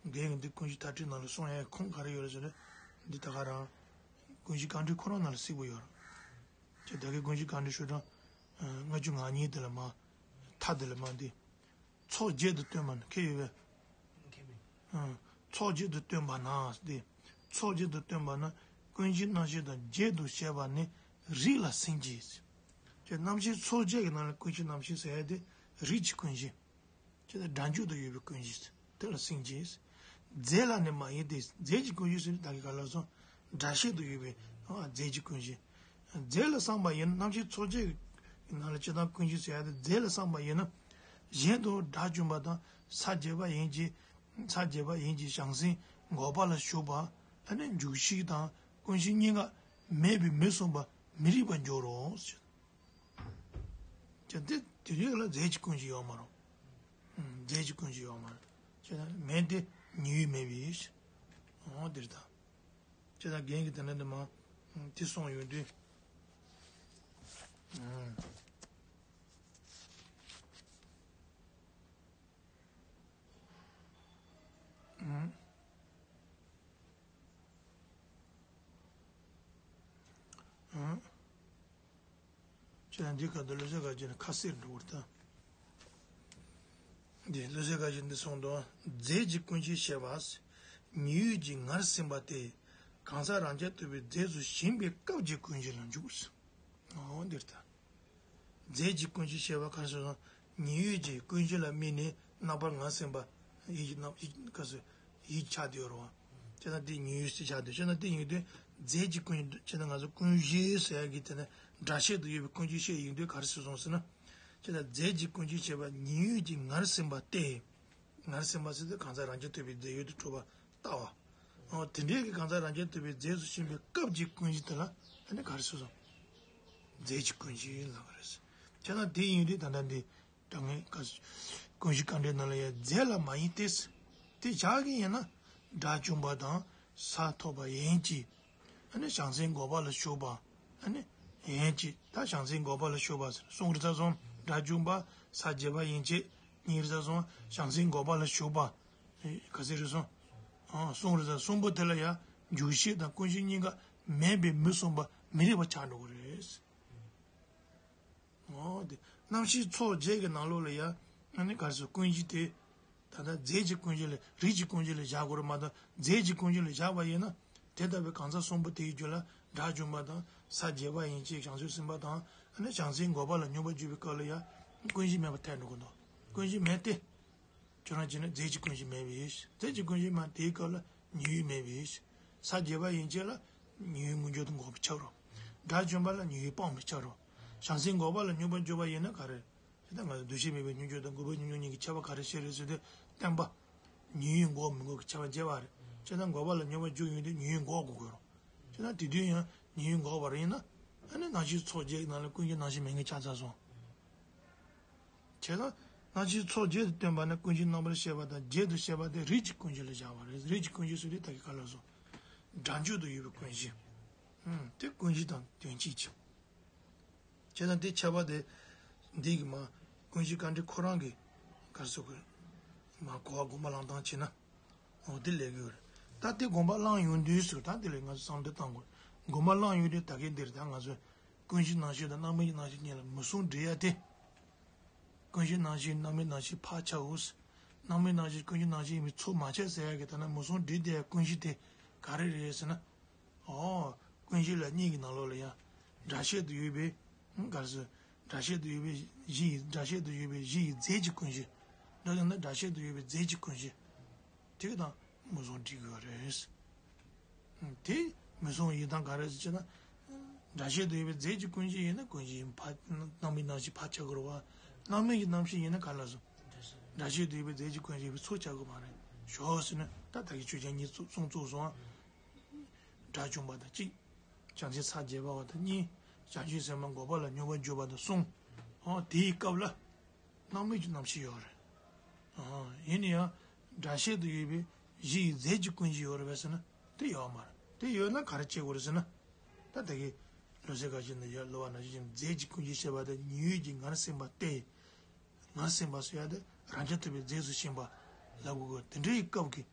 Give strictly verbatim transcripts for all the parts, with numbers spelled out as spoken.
རྒན་གྱིས་འདི་ཀུན་གཞི་མཐའ་བྲལ་ནང་ལ་གསུང་ཡ་ཁུངས་ག་རེ་ཡོད་རེད་ཟེར་ན། འདི་ད་ག་རང་ཀུན་གཞི་རྐང་འགྲེལ་ཁོ་རང་ནང་ལ་གཟིགས་པ་ཡོད་རེད། ཅེས་ད་གིན་ཀུན་གཞི་རྐང་འགྲེལ་ཤོག་གྲངས་ལྔ་བཅུ་ང་གཉིས་དེ་ལ་མ། མཐའ་དེ་ལ་མ་འདི། ཚོགས་བརྒྱད་དུ་སྟོན་པ་ན་ཁྱེད་ཡོད་པས། ཚོགས་བརྒྱད་དུ་སྟོན་པ་ན་སྟེ། ཚོགས་བརྒྱད་དུ་སྟོན་པ་ན་ཀུན་གཞི་རྣམ་ཤེས་དང་བརྒྱད་དུ་བཤད་པ་ནི་རིགས་ལ་སེང་གེ། ཅེས་རྣམ་ཤེས་ཚོགས་བརྒྱད་ཀྱི་ནང་ལ་ཀུན་གཞི་རྣམ་ཤེས་ཟེར་ཡ་དེ་རིགས་ཀྱི་ཀུན་གཞི། ཅེས་དང་སྒྲ་འཇུག་ཏུ་ཡོད་པའི་ཀུན་གཞི། དེ་ལ་སེང་གེ། རྫས་ལ་ནི་མ་ཡིན་ཏེ། རྫས་ཀྱི་ཀུན་གཞི་ཟེར་ནི་ད་གིན་ག་ལ་སོང་། སྒྲ་བཤད་དུ་ཡོད་པའི་རྫས་ཀྱི་ཀུན་གཞི། རྫས་ལ་བསམ་པ་ཡིན་ན་རྣམ་ཤེས་ཚོགས་བརྒྱད་ཀྱི་ནང་ལ་ཅི་ལྟར་ཀུན་གཞི་ཟེར་ཡ་དེ་རྫས་ལ་བསམ་པ་ཡིན་ན། གཞན་དུ་དགྲ་བཅོམ་པ་དང་ས་བརྒྱད་པ་ཡན་ཆད། ས་བརྒྱད་པ་ཡན་ཆད་བྱང་སེམས་འགོག་པ་ལ་ཞུགས་པ། ཨ་ནི་འཇུག་ཤེས་དང་ཀུན་ཤེས་གཉིས་ཀ་མེད་པའི་མི་གསུམ་པ་མི་རིགས་པར་འགྱུར་རོ། ཅེས་དེ་དེ་རིགས་ལ་རྫས་ཀྱི་ཀུན་གཞི་ཡོད་མ་རེད། རྫས་ཀྱི་ཀུན་གཞི་ཡོད་མ་རེད། ཅེས་ན་མེད་དེ་ཉི་འོད་མེད་པའི་ཕྱིར། འོ་འདིར་ད། ཅེས་ན་རྒན་གྱིས་དེ་ནས་འདི་མ་དེ་གསུངས་ཡོང་དུས། ཅེས་ན་འདི་ག་དུ་ལོ་ཟེར་ག་ཅེས་ན་ཁ་སེར་འགྲོ་བར་ལྟ། འདི་ལོ་ཟེར་ག་ཅེས་འདི་གསུངས་འདུག་རྫས་ཀྱི་ཀུན་གཞི་བཤད་པ། ཉི་འོད་ཀྱི་ངར་སེམས་པ་སྟེ། གང་ཟག་རང་རྐྱ་ཐུབ་པའི་རྫས་སུ་ཞེན་པའི་སྐབས་ཀྱི་ཀུན་གཞི་ལ་འཇུག་འོ་འདིར་ལྟ། རྫས་ཀྱི་ཀུན་གཞི་བཤད་པ་ག་རེ་ཟེར་ན། ཉི་འོད་ཀྱི་ཀུན་གཞི་ལ་དམིགས་ནས་རྣམ་པར་ངར་སེམས་པ་ཡིད་ཀྱི་རྣམ་ཡིད་ག་ཟེར་ཡིད་ཆགས་བསྡད་ཡོད་རེད་བ། བྱས་ན་དེ་ཉི་འོད་ཟེར་ཆགས་བསྡད་བྱས་ན་དེ་ཡིན་དུས་རྫས་ཀྱི་ཀུན་གཞི་བྱས་ན་ང་ཚོ་ཀུན་གཞི་ཟེར་ཡ་གི་དེ་ནི་སྒྲ་བཤད་དུ་ཡོད་པའི་ཀུན་གཞི་བཤད་ཡིན་དུས་ག་རེ་ཟེར་སོང་ཟེར་ན། བྱས་ན་རྫས་ཀྱི་ཀུན་གཞི་བཤད་པ་ཉི་འོད་ཀྱི་ངར་སེམས་པ་སྟེ། ངར་སེམས་པ་ཟེར་དུས་གང་ཟག་རང་རྐྱ་ཐུབ་པའི་རྫས་ཡོད་དུ་གྲུབ་པ། ལྟ་བ། འོ་དེ་འདྲའི་གི་གང་ཟག་རང་རྐྱ་ཐུབ་པའི་རྫས་སུ་ཤེས་པའི་སྐབས་ཀྱི་ཀུན་གཞི་དེ་ལ་ཨ་ནི་ག་རེ་ཟེར་སོང་། རྫས་ཀྱི་ཀུན་གཞི་ལབ་པ་རེད། བྱས་ན་དེ་ཡིན་དུས་ད་ལྟ་འདི་ད་ངས་ག་ཀུན་གཞི་རྐང་འགྲེལ་ནང་ལ་ཡང་རྫས་ལ་མ་ཡིན་ཏེ། དེ་བྱ་གི་ཡིན་ན་དགྲ་བཅོམ་པ་དང་ས་ཐོབ་པ་ཡན་གྱི་ཨ་ནི་བྱང་སེམས་འགོག་པ་ལ་ཞུགས་པ། ཨ་ནི་ཡན་གྱི་ད་བྱང་སེམས་འགོག་པ་ལ་ཞུགས་པ་ཟེར་གསུང་རིག་ཚ་སོང་དགྲ་བཅོམ་པ་ས་བརྒྱད་པ་ཡན་ཆད་གཉིས་རིག་ཚ་སོང་བྱང་སེམས་འགོག་པ་ལ་ཞུགས་པ། ག་ཚོད་རེད་སོང་། ཨང་གསུང་རེད་ཟེར་གསུམ་པོ་དེ་ལ་ཡང་འཇུག་ཤེས་དང་ཀུན་ཤེས་གཉིས་ཀ་མེད་པའི་མི་གསུམ་པ་མི་རིགས་པ་ཆགས་འགྲོ་གི་རེད། ཨོ་དེ་རྣམ་ཤེས་ཚོགས་བརྒྱད་ཀྱི་ནང་ལོགས་ལ་ཡང་ཨ་ནི་ག་རེ་ཟེར་ཀུན་གཞི་དེ་ད་ལྟ་རྫས་ཀྱི་ཀུན་གཞི་ལ་རིགས་ཀྱི་ཀུན་གཞི་ལ་བཞག་དགོས་རེད་མ་གཏོགས་རྫས་ཀྱི་ཀུན་གཞི་ལ་བཞག་པ་ཡིན་ན་དེ་ལྟ་བུའི་གང་ཟག་གསུམ་པོ་དེའི་རྒྱུད་ལ་དགྲ་བཅོམ་པ་དང་ས་བརྒྱད་པ་ཡན་ཆད་བྱང་ཆུབ་སེམས་དཔའ་དང་ཨ་ནི་བྱང་སེམས་འགོག་པ་ལ་སྙོམས་པར་འཇུག་པའི་སྐབས་ལ་ཡང་ཀུན་གཞི་མེད་པ་ཐལ་འགྲོ་གི་འདུག་ཀུན་གཞི་མེད་དེ། ཁྱོད་རང་བྱས་ན་རྫས་ཀྱི་ཀུན་གཞི་མེད་པའི་ཕྱིར། རྫས་ཀྱི་ཀུན་གཞི་མ་དེའི་སྐབས་ལ་ཉི་འོད་མེད་པའི་ཕྱིར། ས་བརྒྱད་པ་ཡན་ཆད་ལ་ཉི་འོད་མངོན་གྱུར་དུ་འགོག་པའི་ཆ་རོ། དགྲ་བཅོམ་པ་ལ་ཉི་འོད་སྤངས་པའི་ཆ་རོ། བྱང་སེམས་འགོག་པ་ལ་སྙོམས་པར་འཇུག་པ་ཡིན་ན་ག་རེ། དེ་ལྟར་ང་ཚོ་འདུ་ཤེས་མེད་པའི་སྙོམས་འཇུག་དང་རྒོད་པའི་སྙོམས་འཇུག་གཉིས་ཀྱི་ཁྱད་པར་ག་རེ་ཤེས་རེད་ཟེར་དུས་བརྟན་པ། ཉི་འོད་འགོག་མི་འགོག་གི་ཁྱད་པར་འབྱེད་པ་རེད། བྱས་ཙང་འགོག་པ་ལ་སྙོམས་པར་འཇུག་ཡོང་དུས་ཉི་འོད་འགོག་དགོས་དགོས་རོ། བྱས་ཙང་དེ་དུས་ཡང་ཉི་འོད་འགོག་པ་རེད་ཡིན་ན། ཨ་ནི་རྣམ་ཤེས་ཚོགས་བརྒྱད་ཀྱི་ནང་ལ་ཀུན་གཞི་རྣམ་ཤེས་མེད་མཁན་ཆགས་ཚར་སོང་། བྱས་ཙང་རྣམ་ཤེས་ཚོགས་བརྒྱད་དུ་སྟོན་པ་ནི་ཀུན་གཞི་རྣམ་པར་ཤེས་པ་དང་བརྒྱད་དུ་བཤད་པ་དེ་རིགས་ཀྱི་ཀུན་གཞི་ལ་བཞག་པ་རེད། རིགས་ཀྱི་ཀུན་གཞི་ཟེར་དུས་ད་གིན་ག་ལ་སོང་། སྒྲ་འཇུག་ཏུ་ཡོད་པའི་ཀུན་གཞི། ཨུམ། དེ་ཀུན་གཞི་དང་དོན་གཅིག་ཅིང་། བྱས་ཙང་དེ་ཁྱད་པར་དེ་འདི་གི་མ་ཀུན་གཞི་རྐང་འགྲེལ་ཁོ་རང་གི་ག་རེ་ཟེར་དགོས་མ་གོ་བ་དགོངས་པ་བླང་སྟངས་བྱས་ན། འོ་དེ་ལས་དགོས་རེད། ད་དེ་དགོངས་པ་བླངས་ཡོང་དུས་སུ་ད་དེ་ལས་ང་ཚོ་བསམ་བློ་བཏང་དགོས། དགོངས་པ་བླངས་ཡོང་དུས་ད་གིན་འདིར་ད་ང་ཚོས་ཀུན་གཞི་རྣམ་ཤེས་དང་རྣམ་སྨིན་གྱི་རྣམ་ཤེས་གཉིས་ལ་མུ་གསུམ་སྒྲིལ་ཡ་དེ། ཀུན་གཞི་རྣམ་ཤེས་རྣམ་སྨིན་རྣམ་ཤེས་ཕར་ཆགས་འོ། རྣམ་སྨིན་རྣམ་ཤེས་ཀུན་གཞི་རྣམ་ཤེས་ཡིན་པའི་ཚུལ་མ་བྱས་ཟེར་ཡ་གི་ད་ན་མུ་གསུམ་སྒྲིལ་བསྡད་ཡ་ཀུན་གཞི་དེ་ག་རེ་རེད་ཟེར་ན། ཨོ། ཀུན་གཞི་ལ་གཉིས་ཀྱི་ནང་ལོགས་ལ་ཡང་། སྒྲ་བཤད་དུ་ཡོད་པའི། ག་རེ་ཟེར། སྒྲ་བཤད་དུ་ཡོད་པའི་གཞི་ཡི། སྒྲ་བཤད་དུ་ཡོད་པའི་གཞི་ཡི་རྫས་ཀྱི་ཀུན་གཞི། འདྲ་ཡང་ན་སྒྲ་བཤད་དུ་ཡོད་པའི་རྫས་ཀྱི་ཀུན་གཞི། དེ་གི་དང་མུ་གསུམ་སྒྲིལ་དགོས་རེད། དེ་མུ་གསུམ་ཡིན་སྟངས་ག་རེ་ཟེར་ན། སྒྲ་བཤད་དུ་ཡོད་པའི་རྫས་ཀྱི་ཀུན་གཞི་ཡིན་ན་ཀུན་གཞི་ཡིན་ཕ། རྣམ་སྨིན་རྣམ་ཤེས་ཕར་ཆགས་དགོས་རེད་བ། རྣམ་སྨིན་གྱི་རྣམ་ཤེས་ཡིན་ན་ག་ལ་སོང་། སྒྲ་བཤད་དུ་ཡོད་པའི་རྫས་ཀྱི་ཀུན་གཞི་ཡིན་པའི་ཚུལ་ཆགས་དགོས་མ་རེད། ཞོག་ཟེར་ན་ད་ད་གི་ཆོས་ཅན་གཉིས་གསུངས་ཚར་སོང་། དགྲ་བཅོམ་པ་དང་གཅིག་བྱང་སེམས་ས་བརྒྱད་པ་བ་དང་གཉིས། བྱང་ཆུབ་སེམས་དཔའ་འགོག་པ་ལ་སྙོམས་པར་འཇུག་པ་དང་གསུམ། འོ་དེའི་སྐབས་ལ་རྣམ་སྨིན་གྱི་རྣམ་ཤེས་ཡོད་རེད། ཨ། ཡིན་ན་ཡང་སྒྲ་བཤད་དུ་ཡོད་པའི་གཞི་ཡི་རྫས་ཀྱི་ཀུན་གཞི་ཡོད་རེད་པས་ཟེར་ན་དེ་ཡོད་མ་རེད། དེ་ཡོད་ན་ག་རེ་བྱེད་དགོས་རེད་ཟེར་ན། ད་ད་གི་ལོ་ཙཱ་བཀའ་བརྒྱུད་ནང་ཡོད། ལོ་བ་ན་ཆོས་ཅན་རྫས་ཀྱི་ཀུན་གཞི་བཤད་པ་དེ་ཉི་འོད་ཀྱི་ངར་སེམས་པ་སྟེ། ངར་སེམས་པ་ཟེར་ཡ་དེ་རང་རྐྱ་ཐུབ་པའི་རྫས་སུ་ཤེས་པ་ལབ་དགོས་གི། དེ་འདྲའི་སྐབས་ཀྱི་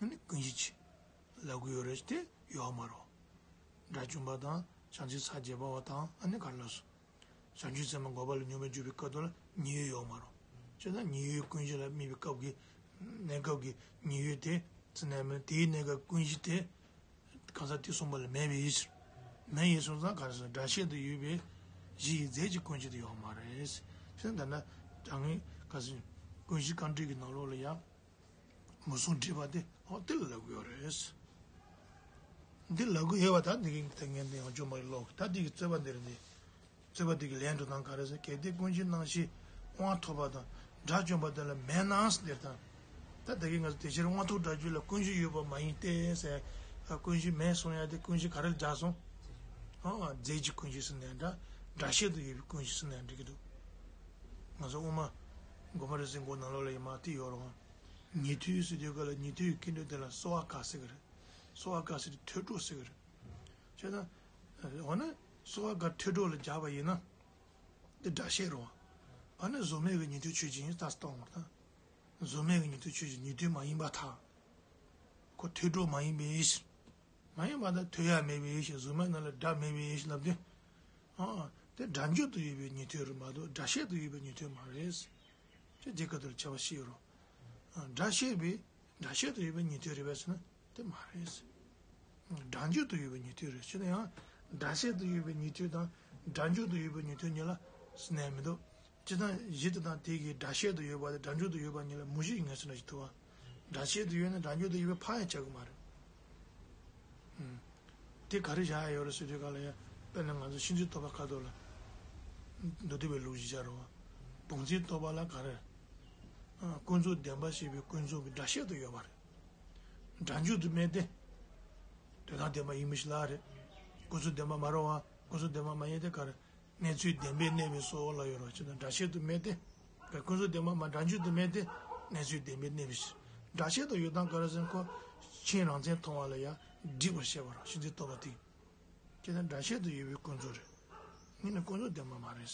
ཨ་ནི་ཀུན་གཞི་ཅིག་ལབ་དགོས་ཡོད་རེད་དེ་ཡོད་མ་རེད། དགྲ་བཅོམ་པ་དང་བྱང་ཆུབ་སེམས་དཔའ་བརྒྱད་པ་བ་དང་ཨ་ནི་ག་རེ་ལབ་སོང་། བྱང་ཆུབ་སེམས་དཔའ་འགོག་པ་ལ་སྙོམས་པར་འཇུག་པའི་སྐབས་དུ་ལ་ཉེ་བའི་ཡོད་མ་རེད། བྱས་ཙང་ཉེ་བའི་ཀུན་གཞི་ལ་དམིགས་པའི་སྐབས་ཀྱི་གནས་སྐབས་ཀྱི་ཉེ་བའི་དེ་ཚེ་ནས་མིན་དེའི་གནས་སྐབས་ཀུན་གཞི་དེ། གང་ཟག་དེ་གསུངས་པ་ལ་མེད་པའི་ཕྱིར། མེད་ཡིན་སོང་ཙང་ག་རེ་ཟེར་སྒྲ་བཤད་དུ་ཡོད་པའི་གཞི་ཡི་རྫས་ཀྱི་ཀུན་གཞི་དེ་ཡོད་མ་རེད། ཕྱིར་ད་ནི་དྲང་ངེས་ག་ཟེར་ཀུན་གཞི་དཀའ་འགྲེལ་གྱི་ནང་ལོགས་ལ་ཡང་མུ་གསུམ་དྲིལ་བ་དེ་འོ་དེ་ལ་ལབ་ཀྱི་ཡོད་རེད། འདི་ལབ་ཀྱི་ཡོད་པ་ད་འདི་གི་ད་ངས་འདི་ཡང་བཅོས་མ་ཡི་ལོག་ད་འདི་གི་རྩོད་པ་འདི་རེད་འདི། རྩོད་པ་འདི་གི་ལན་འགྲོ་སྟངས་ག་རེ་ཟེར་གལ་ཏེ་ཀུན་གཞི་རྣམ་ཤེས་དབང་ཐོབ་པ་དང་དགྲ་བཅོམ་པ་དེ་ལ་མེད་ན་ཟེར་དང་། ད་ད་གིན་ང་ཚོ་དེ་ཕྱིར་དབང་ཐོབ་སྒྲ་བརྗོད་ལ་ཀུན་གཞི་ཡོད་པ་མ་ཡིན་ཏེ་ཟེར། ཀུན་གཞི་མེད་གསུང་ཡ་དེ་ཀུན་གཞི་ག་རེ་ལ་སྦྱར་སོང་། ཨང་རྫས་ཀྱི་ཀུན་གཞི་ཟེར་ནའང་འདྲ། སྒྲ་བཤད་དུ་ཡོད་པའི་ཀུན་གཞི་ཟེར་ནའང་འགྲིག་གི་འདུག་ང་ཚོ་དབུ་མ་དགོངས་པ་རིགས་གསལ་མགོ་ནང་ལོགས་ལ་ཡི་མ་དེ་ཡོད་རེད། ཉན་ཐོས་ཟེར་དུས་སྐབས་ལ་ཉན་ཐོས་ཀྱི་སྐད་འགྲོས་དེ་ལ་གསོལ་བ་དཀར་ཟེར་གི་རེད། གསོལ་བ་དཀར་ཟེར་དུས་ཐོས་གྲོགས་ཟེར་གི་རེད། བྱས་ན། འོ་ན། གསོལ་བ་དཀར་ཐོས་གྲོགས་ལ་སྦྱར་བ་ཡིན་ན། འདི་སྒྲ་བཤད་རེད་བ། ཨ་ནི་གཟུགས་མེད་ཀྱི་ཉན་ཐོས་ཆོས་ཅན་ཡིན་ད་སྟོང་བར་ད། གཟུགས་མེད་ཀྱི་ཉན་ཐོས་ཆོས་ཅན་ཉན་ཐོས་མ་ཡིན་པར་ཐལ། ཁོ་ཐོས་གྲོགས་མ་ཡིན་པའི་ཕྱིར། མ་ཡིན་པར་ཐལ་ཐོས་ཡ་མེད་པའི་ཕྱིར་གཟུགས་མེད་ནང་ལ་སྒྲ་མེད་པའི་ཕྱིར་ལབ་དུས། ཨ། དེ་སྒྲ་བརྗོད་དུ་ཡོད་པའི་ཉན་ཐོས་རེད་མ་གཏོགས་སྒྲ་བཤད་དུ་ཡོད་པའི་ཉན་ཐོས་མ་རེད། ཅེས་དེ་སྐད་དུ་ཁྱབ་པ་ཞིག་ཡོད་རེད། སྒྲ་བཤད་པའི་སྒྲ་བཤད་དུ་ཡོད་པའི་ཉན་ཐོས་རེད་པས་ཟེར་ན་དེ་མ་རེད། སྒྲ་བརྗོད་དུ་ཡོད་པའི་ཉན་ཐོས་རེད་ཟེར་ན་ཡང་སྒྲ་བཤད་དུ་ཡོད་པའི་ཉན་ཐོས་དང་སྒྲ་བརྗོད་དུ་ཡོད་པའི་ཉན་ཐོས་གཉིས་ལ་ཟེར་ནས་མི་འདུག་སྤྱིར་བཏང་གཞི་དེ་དང་དེ་གི་སྒྲ་བཤད་དུ་ཡོད་པ་དང་སྒྲ་བརྗོད་དུ་ཡོད་པ་གཉིས་ལ་མུ་བཞི་ཡི་ངོས་སུ་འདྲ་ཞིག་ཐུབ་པ། སྒྲ་བཤད་དུ་ཡོད་ན་སྒྲ་བརྗོད་དུ་ཡོད་པའི་ཕར་ཡང་ཆགས་ཀྱི་མ་རེད། དེ་ག་རེ་བཞག་ཡ་ཡོད་རེད་ཟེར་དུས་ག་ལ་ཡ། དཔེར་ན་ང་ཚོ་གཤིན་རྗེ་རྟོག་པ་ཁ་ཐོག་ལ། མདོ་སྡེ་པའི་ལུགས་ཀྱི་སྦྱར་བ། བང་མཛོད་རྟོག་པ་ལ་ག་རེ། ཀུན་རྫོབ་བདེན་པ་ཞེས་པའི་ཀུན་རྫོབ་ཀྱི་སྒྲ་བཤད་དུ་ཡོད་པ་རེད། སྒྲ་བརྗོད་དུ་མེད་དེ། དོན་དམ་བདེན་པ་ཡིན་མི་ཞིག་ལ་རེད། ཀུན་རྫོབ་བདེན་པ་མ་རེད་བ། ཀུན་རྫོབ་བདེན་པ་མ་ཡིན་ཏེ་ག་རེ། གནས་ཚུལ་བདེན་པས་གནས་པའི་སོ་ལ་ཡོད་རོ་ཅེ་ན་སྒྲ་བཤད་དུ་མེད་དེ། ཀུན་རྫོབ་བདེན་པ་མ་སྒྲ་བརྗོད་དུ་མེད་དེ། གནས་ཚུལ་བདེན་པས་གནས་པའི་ཕྱིར། སྒྲ་བཤད་དུ་ཡོད་དང་ག་རེ་ཟེར་ཁོ། ཆོས་རང་མཚན་མཐོང་བ་ལ་ཡང་འགྲིག་པར་བཤད་པ་རོ་གཤིན་རྗེ་རྟོག་པ་དེ། ཅེ་ན་སྒྲ་བཤད་དུ་ཡོད་པའི་ཀུན་རྫོབ་རེད། ངས་ནི་ཀུན་རྫོབ་བདེན་པ་མ་རེད།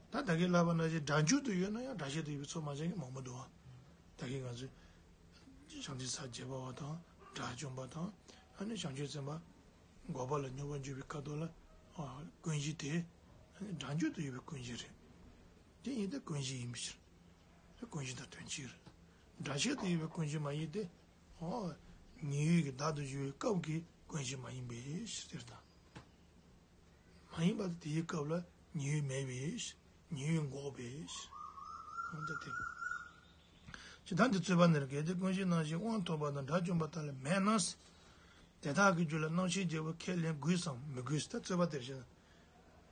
ད་ད་གིན་ལབ་པ་ནང་བཞིན་སྒྲ་བརྗོད་དུ་ཡོད་ན་ཡང་སྒྲ་བཤད་དུ་ཡོད་པའི་ཚོད་མ་བྱས་ཀྱི་མང་པོ་འདུག་བ། ད་གིན་ང་ཚོས། བྱང་ཆུབ་སེམས་དཔའ་བརྒྱད་པ་བ་དང་དགྲ་བཅོམ་པ་དང་ཨ་ནི་བྱང་ཆུབ་སེམས་དཔའ། འགོག་པ་ལ་སྙོམས་པར་འཇུག་པའི་ཁ་ཐོག་ལ། ཀུན་གཞི་དེ། སྒྲ་བརྗོད་དུ་ཡོད་པའི་ཀུན་གཞི་རེད། དེ་ཡིན་ཏེ་ཀུན་གཞི་ཡིན་པའི་ཕྱིར། ཀུན་གཞི་དང་དོན་གཅིག་རེད། སྒྲ་བཤད་དུ་ཡོད་པའི་ཀུན་གཞི་མ་ཡིན་ཏེ། ཉེ་བའི་གི་བདག་ཏུ་གྱུར་པའི་སྐབས་ཀྱི་ཀུན་གཞི་མ་ཡིན་པའི་ཕྱིར་ཟེར་དང་། མ་ཡིན་པ་དེའི་སྐབས་ལ་ཉེ་བའི་མེད་པའི་ཕྱིར། ཉེ་བའི་འགོག་པའི་ཕྱིར། འོ་ད་དེ། ཇི་ལྟར་འདི་རྩོད་པ་ནི་གལ་ཏེ་ཀུན་གཞི་རྣམ་ཤེས་དབང་ཐོབ་པ་དང་དགྲ་བཅོམ་པ་དག་ལ་མེད་ན། དེ་དག་གི་རྒྱུད་ལ་རྣམ་ཤེས་བརྒྱད་པོ་ཁས་ལེན་དགོས་སམ་མི་དགོས་ད་རྩོད་པ་དེར་བཤད་ན།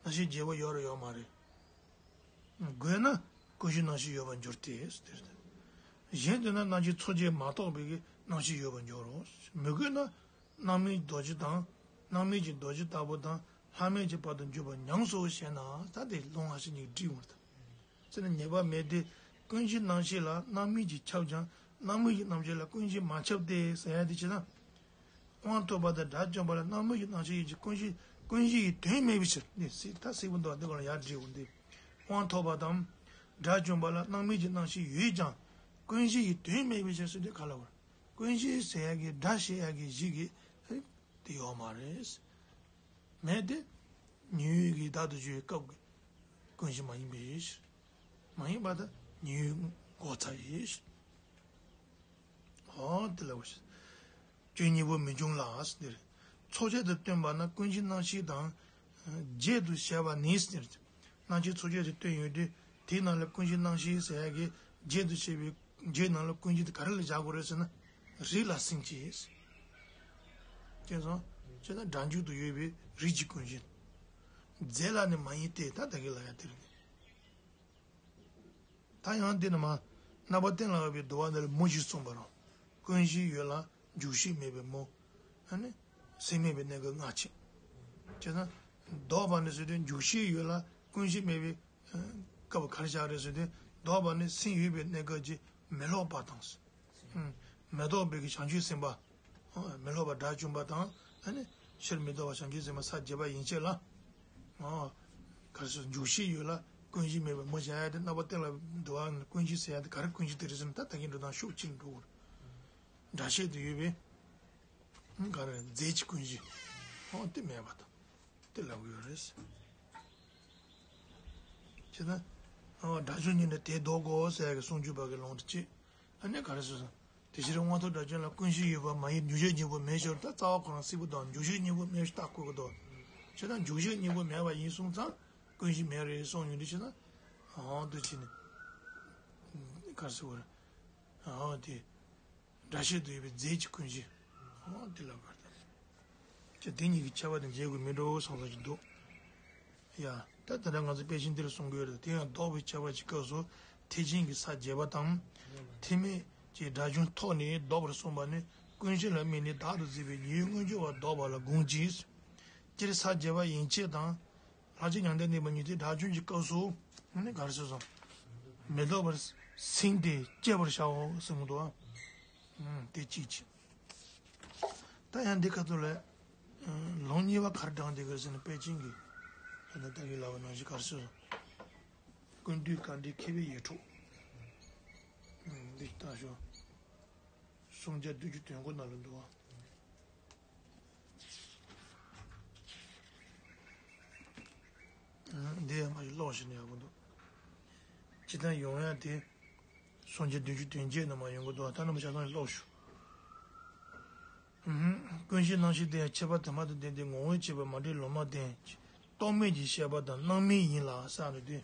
རྣམ་ཤེས་བརྒྱད་པོ་ཡོད་རེད་ཡོད་མ་རེད། དགོས་ན་ཀུན་གཞི་རྣམ་ཤེས་ཡོད་པར་འགྱུར་ཏེ་ཟེར་ཏེ། གཞན་དུ་ན་རྣམ་ཤེས་ཚོགས་བརྒྱད་མ་གཏོགས་པའི་གི་རྣམ་ཤེས་ཡོད་པར་འགྱུར་རོ། མི་དགོས་ན། སྣང་མེད་རྡོ་རྗེ་དང་། སྣང་མེད་ཀྱི་རྡོ་རྗེ་ལྟ་བུ་དང་ལྷག་མེད་ཀྱི་བར་དུ་འཇུག་པར་ཉམས་སོ་ཞེ་ན་ད་དེ་ལུང་ཨ་ཤི་ཉིད་བྲིས་འོང་ད། ཟེར་ན་ཉེས་པ་མེད་དེ་ཀུན་གཞི་རྣམ་ཤེས་ལ་སྣང་མེད་ཀྱིས་ཁྱབ་ཀྱང་སྣང་མེད་ཀྱི་རྣམ་ཤེས་ལ་ཀུན་གཞི་མ་ཁྱབ་སྟེ་ཟེར་ཡ་དེ་ཅི་ན། དབང་ཐོབ་པ་དང་དགྲ་བཅོམ་པ་ལ་སྣང་མེད་ཀྱི་རྣམ་ཤེས་ཡིན་གྱི་ཀུན་གཞི་ཀུན་གཞི་ཡི་དོན་མེད་པའི་ཕྱིར་ནི་སྲིད་ད་སྲིད་པོ་འདུག་འདི་ག་ལ་ཡར་བྲིས་འོང་སྟེ། དབང་ཐོབ་པ་དང་དགྲ་བཅོམ་པ་ལ་སྣང་མེད་ཀྱི་རྣམ་ཤེས་ཡོད་ཀྱང་ཀུན་གཞི་ཡི་དོན་མེད་པའི་ཕྱིར་ཟེར་དུས་ག་ལ་བར། ཀུན་གཞི་ཟེར་ཡག་གི་སྒྲ་བཤད་ཡག་གི་གཞི་གི་དེ་ཡོད་མ་རེད། མེད་དེ། ཉེ་བའི་གི་བདག་ཏུ་གྱུར་པའི་སྐབས་ཀྱི་ཀུན་གཞི་མ་ཡིན་པའི་ཕྱིར། མ་ཡིན་པ་དང་ཉེ་བའི་འགོག་ཚར་ཡི་ཕྱིར། ཨོ་དེ་ལ་བ་ཞིག་སྐྱོན་གཉིས་པོ་མི་འབྱུང་ལ་ཟེར། ཚོགས་བྱད་དུ་སྟོན་པ་ན་ཀུན་གཞི་རྣམ་ཤེས་དང་བརྒྱད་དུ་བྱས་པ་ནི་ཟེར། རྣམ་ཤེས་ཚོགས་བྱད་དུ་སྟོན་ཡོད་དུས་དེའི་ནང་ལ་ཀུན་གཞི་རྣམ་ཤེས་ཟེར་ཡག་གི་བརྒྱད་དུ་བྱས་པའི་བརྒྱད་ནང་ལ་ཀུན་གཞི་དེ་ག་རེ་ལ་བཞག་དགོས་རེད་ཟེར་ན། རིགས་ལ་སེམས་ཀྱིས། ཅེས་སོ། ཅེས་ན་སྒྲ་འཇུག་ཏུ་ཡོད་པའི་རིགས་ཀྱི་ཀུན་གཞི། རྫས་ལ་ནི་མ་ཡིན་ཏེ་ད་ད་གི་ལ་ཡ་དེ་རེད། ད་ཡང་འདི་ནི་མ། རྣམ་པར་གཏན་ལ་དབབ་པའི་འདུལ་བ་འདི་ལ་མུ་བཞི་གསུངས་པ་རོ། ཀུན་གཞི་ཡོད་ལ་འཇུག་ཤེས་མེད་པའི་མུ། ཨ་ནི། སེམས་མེད་པའི་གནས་སྐབས་སྔ་ཕྱི། བྱས་ཙང་། ལྡོག་པ་ནི་ཟེར་དུས་འཇུག་ཤེས་ཡོད་ལ་ཀུན་གཞི་མེད་པའི། སྐབས་ག་རེ་བཞག་རེད་ཟེར་དུས་ལྡོག་པ་ནི་སེམས་ཡོད་པའི་གནས་སྐབས་ཀྱི་མི་སློབ་པ་དང་། མི་ལྡོག་པའི་གི་བྱང་ཆུབ་སེམས་དཔའ། མི་སློབ་པ་དགྲ་བཅོམ་པ་དང་། ཨ་ནི། ཕྱིར་མི་ལྡོག་པ་བྱང་ཆུབ་སེམས་དཔའ་ས་བརྒྱད་པ་ཡན་ཆད་ལ། ག་རེ་ཟེར་འཇུག་ཤེས་ཡོད་ལ་ཀུན་གཞི་མེད་པའི་མུ་བཞག་ཡ་དེ་རྣམ་པ་གཏན་ལ་འདུལ་བ་ནི་ཀུན་གཞི་ཟེར་ཡ་དེ་ག་རེ་ཀུན་གཞི་དེ་རེད་ཟེར་ན་ད་ད་གིན་འགྲོ་སྟངས་ཤུགས་ཆེར་འགྲོ་གི་རེད། སྒྲ་བཤད་དུ་ཡོད་པའི་ག་རེ་རྫས་ཀྱི་ཀུན་གཞི་འོ་དེ་མེད་པ་དང་དེ་ལབ་ཀྱི་ཡོད་རེད། བྱས་ན་འོ་སྒྲ་བྱུང་ཉིད་ནི་དེ་ལྡོག་གོ་ཟེར་གི་གསུང་རྒྱུད་པ་གི་ལུང་དུ་བྱེད། ཨ་ནི་ག་རེ་ཟེར་སོང་། དེ་ཕྱིར་དབང་ཐོབ་སྒྲ་བྱུང་ལ་ཀུན་གཞི་ཡོད་པ་མ་ཡིན་འཇུག་གཞིར་གཉིས་པོ་མེད་ཕྱིར། ད་རྩ་བ་ཁོ་རང་སིལ་བུ་དང་འཇུག་གཞིར་གཉིས་པོ་མེད་ཕྱིར་ད་བཀོད་ཀྱི་འདུག་བྱས་ན་འཇུག་གཞིར་གཉིས་པོ་མེད་པ་ཡིན་སོང་ཙང་ཀུན་གཞི་མེད་རེད་གསུངས་ཡོང་དུས་བྱས་ན། འོ་འདུག་བྱས་ནས་ག་རེ་ཟེར་དགོས་རེད། འོ་དེ། སྒྲ་བཤད་དུ་ཡོད་པའི་རྫས་ཀྱི་ཀུན་གཞི། འོ་དེ་ལ་བར་དང་། ཅི་དེ་གཉིས་ཀྱི་ཁྱད་པར་དེ་འབྱེད་དགོས་མི་འགྲོ་བསམ་བསམ་ཞིག་འདུག་ཡ། ད་ད་ལྟ་ང་ཚོ་དཔེ་ཆ་འདིར་གསུང་གི་ཡོད་རེད། དེ་ཡང་ལྡོག་པའི་ཁྱད་པར་གྱི་སྐབས་སུ་ཐེག་ཆེན་གྱི་ས་བརྒྱད་པ་དང་། ཐེག་དམན་གྱི་སྒྲ་བྱུང་ཐོག་ནས་ལྡོག་པར་གསུངས་པ་ནི་ཀུན་གཞི་ལ་དམིགས་ནས་བདག་ཏུ་འཛིན་པའི་ཉེ་བའི་དངོས་འབྱོར་བ་ལྡོག་པ་ལ་དགོངས་ཀྱི། སྤྱིར་ས་བརྒྱད་པ་ཡན་ཆད་དང་། ལྷག་བཅས་མྱང་འདས་གནས་པ་ཉིད་དེ་སྒྲ་བྱུང་གི་སྐབས་སུ་ནི་ག་རེ་ཟེར་སོང་། མི་ལྡོག་པར་སེམས་དེ་སྐྱེ་བར་བྱའོ་གསུངས་འདུག་ཨ། དེ་གཅིག་བྱས། ད་ཡང་འདི་ཁ་ཐུག་ལ་ལུང་གཉིས་པ་ག་རེ་དྲངས་བསྡད་ཀྱི་རེད་ཟེར་ན། དཔལ་ཆེན་གྱི་ད་ལྟ་ལྟ་བའི་ལབ་པ་ནང་བཞིན་ག་རེ་ཟེར་སོང་། ཀུན་བཏུས་དཀའ་འགྲེལ་མཁས་པའི་ཡིད་འཕྲོག་འདི་ལྟ་ཞོག་སུམ་བརྒྱ་བདུན་ཅུ་དོན་དགུ་ནང་ལ་འདུག་ཨ། འདི་ཡང་མ་ཞིག་ཀློག་ཞིག་ནས་ཡག་པོ་འདུག་སྤྱིར་བཏང་ཡོང་ཡ་དེ་སུམ་བརྒྱ་བདུན་ཅུ་དོན་བརྒྱད་ནང་མ་ཡོང་གི་འདུག་ད་ནམ་ཞག་ཚང་ཀློག་ཞུ། ཀུན་གཞི་རྣམ་ཤེས་དེ་ཡང་ཁྱད་པར་དུ་མ་དང་ལྡན་ཏེ་ངོ་བོས་བྱས་པ་མ་འདྲེས་ལུང་མ་བསྟན། རྟོག་མེད་ཀྱི་ཤེས་པ་དང་སྣང་མེད་ཡིན་ལ་ཟེར་ནས་དེ།